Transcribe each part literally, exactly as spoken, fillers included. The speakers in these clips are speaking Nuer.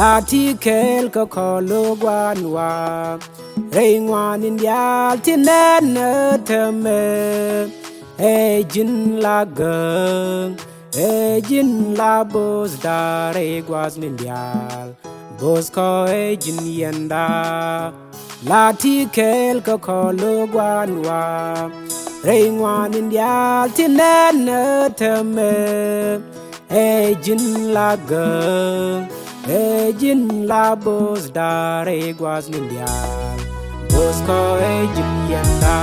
A ti kɛɛl kɛ kɔl ɣöö gua̱a̱n wa rɛy ŋuan in diaal ti nɛn ɛ tɛmɛ. Ɛ ji̱n la gääŋ, ɛ ji̱n la bo̱o̱th da̱a̱ rɛy gua̱a̱th in diaal. Bo̱o̱th kɔ ɛ ji̱n yɛnda. La ti kɛɛl kɛ kɔl ɣöö gua̱a̱n wa rɛy ŋuan in diaal ti nɛn ɛ tɛmɛ. Ɛ ji̱n la gääŋ, ɛ ji̱n la bo̱o̱th da̱a̱ rɛy gua̱a̱th in diaal. Bo̱o̱th kɔ ɛ ji̱n yɛnda.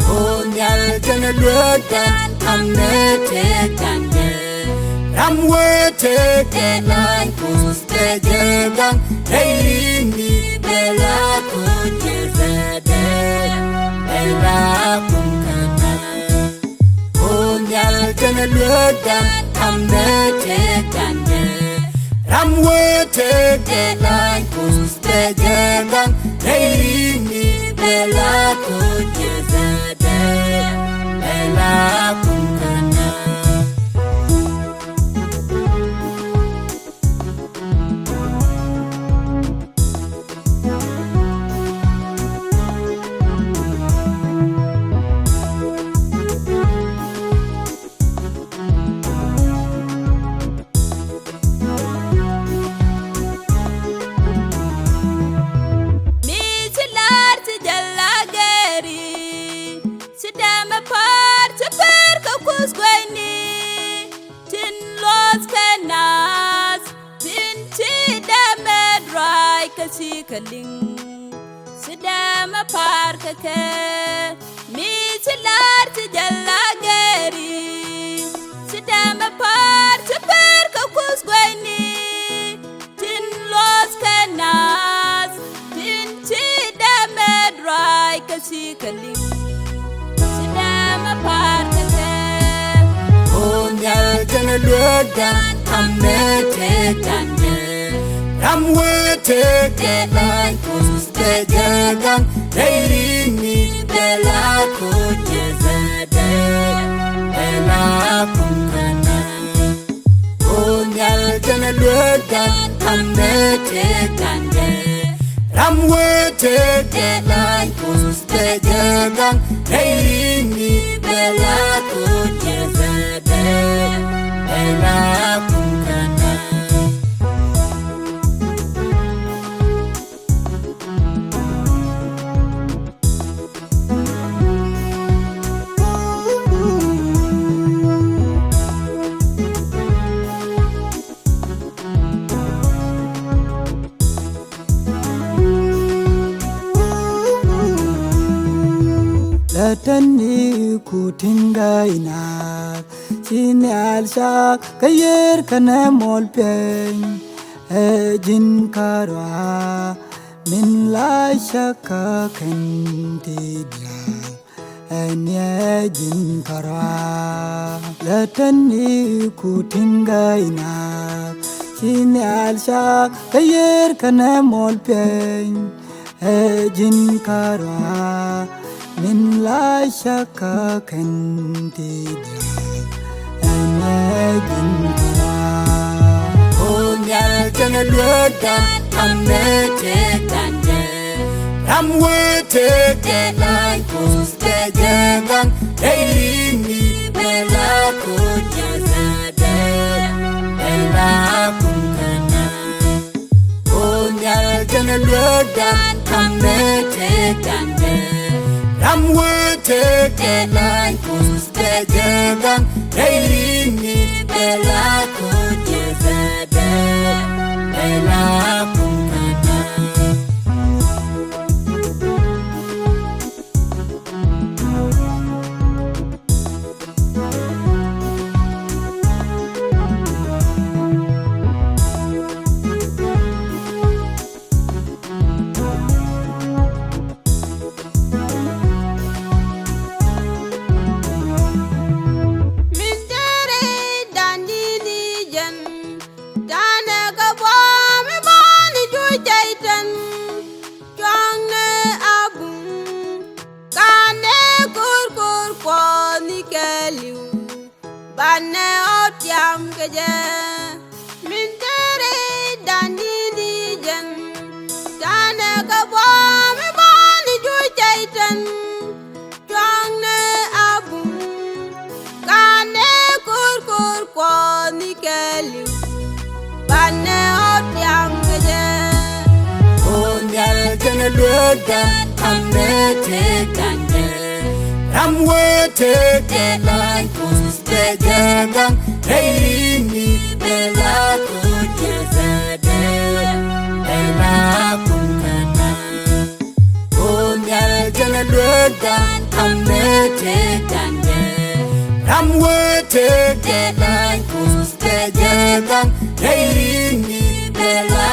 Ɣöö nhial jɛn ɛ lueekdan ka̱m nɛ tëëkdan jɛ. Ram wee tëëkɛ la̱a̱ny Kuoth kɛ jɛ gaŋ rɛy ri̱i̱ni bɛ la ko̱o̱t jɛ zɛɛdɛ. Bɛ la kum kɛ na̱a̱ŋ. Ɣöö nhial jɛn ɛ lueekdan ka̱m nɛ tëëkdan jɛ. Ram wee tëëkɛ la̱a̱ny Kuoth kɛ jɛ gaŋ rɛy ri̱i̱ni bɛ la ko̱o̱t jɛ zɛɛdɛ. Bɛ la kum kɛ na̱a̱ŋ. Mi ci lar ci jɛ la gɛri, ci dɛmɛ pa̱a̱r ci per kɛ Kuoth gueyni. Tin luɔth kɛ naath, tin ci dɛmɛ ruac kɛ ci kɛ liŋ. Ci dɛmɛ pa̱a̱r kɛ kɛ, mi ci lar ci jɛ la gɛri. Ci dɛmɛ pa̱a̱r ci per kɛ Kuoth gueyni. Tin luɔth kɛ naath, tin ci dɛmɛ ruac kɛ ci kɛ liŋ. Ci dɛmɛ pa̱a̱r kɛ kɛ. Ɣöö nhial jɛn ɛ lueekdan ka̱m nɛ tëëkdan jɛ. Ram wee tëëkɛ la̱a̱ny Kuoth kɛ jɛ gaŋ rɛy ri̱i̱ni bɛ la ko̱o̱t jɛ zɛɛdɛ. Bɛ la kum kɛ na̱a̱ŋ. Ɣöö nhial jɛn ɛ lueekdan ka̱m nɛ tëëkdan jɛ. Ram wee tëëkɛ la̱a̱ny Kuoth kɛ jɛ gaŋ rɛy ri̱i̱ni bɛ la ko̱o̱t jɛ zɛɛdɛ. Bɛ la kum kɛ na̱a̱ŋ. Lɛ tɛn ni ku tin gay naath, ci nhial cak kä yer kɛnɛ muɔl piɛny. Ɛ ji̱n kärɔa min la cak kä kɛn ti diaal. Ɛn yɛ ji̱n kärɔa lɛ tɛn ni ku tin gay naath, ci nhial cak kä yer kɛnɛ muɔl piɛny. Ɛ ji̱n kärɔa min la cak kä kɛn ti diaal. Ɛn ɛ ji̱n kärɔa. Ɣöö nhial jɛn ɛ lueekdan ka̱m nɛ tëëkdan jɛ. Ram wee tëëkɛ la̱a̱ny Kuoth kɛ jɛ gaŋ rɛy ri̱i̱ni bɛ la ko̱o̱t jɛ zɛɛdɛ. Bɛ la kum kɛ na̱a̱ŋ. Ɣöö nhial jɛn ɛ lueekdan ka̱m nɛ tëëkdan jɛ. Ram wee tëëkɛ la̱a̱ny Kuoth kɛ jɛ gaŋ rɛy ri̱i̱ni bɛ la ko̱o̱t jɛ zɛɛdɛ. Bɛ la kum kɛ na̱a̱ŋ. Min te rɛydan di̱t ni jɛn, ta̱nɛ kɛ buɔ̱m i̱ bäni juuc cɛy-tan. Cuaŋnɛ a buŋ, ka̱nɛ ko̱r ko̱r kuɔth ni kɛɛliw. Banɛ ɔ tiam kɛ jɛ, min te rɛydan Banɛ ɔ tiam kɛ jɛ. Ɣöö nhial jɛn ɛ lueekdan kamɛ tëëkdan jɛ. Ram wee tëëk jɛ lany Kuoth bɛ jɛ gaŋ. Rɛy ri̱ni bɛ la koc jɛ zɛdɛ. Bɛ la kum kɛ naŋ. Ɣöö nhial jɛn ɛ lueekdan kamɛ tëëkdan jɛ. Ram wee tëëk jɛ lany Kuoth bɛ jɛ gaŋ. Rɛy ri̱ni bɛ la